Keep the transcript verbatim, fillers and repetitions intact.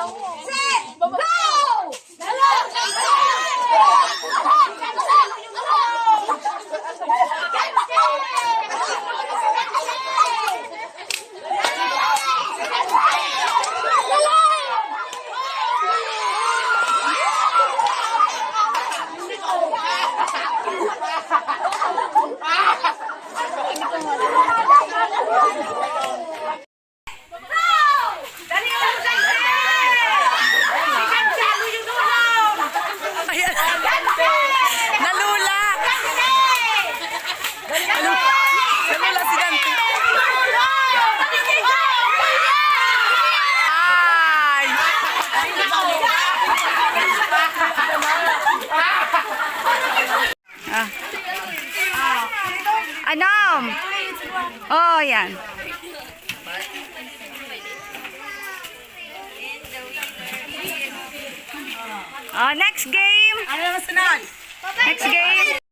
Set! Go! Ayan. Nalula. Nalu-, nalula si Dante. Ay. Ah. Anom. Oh, yan. Oh, next game. Ano naman sunod? Next game.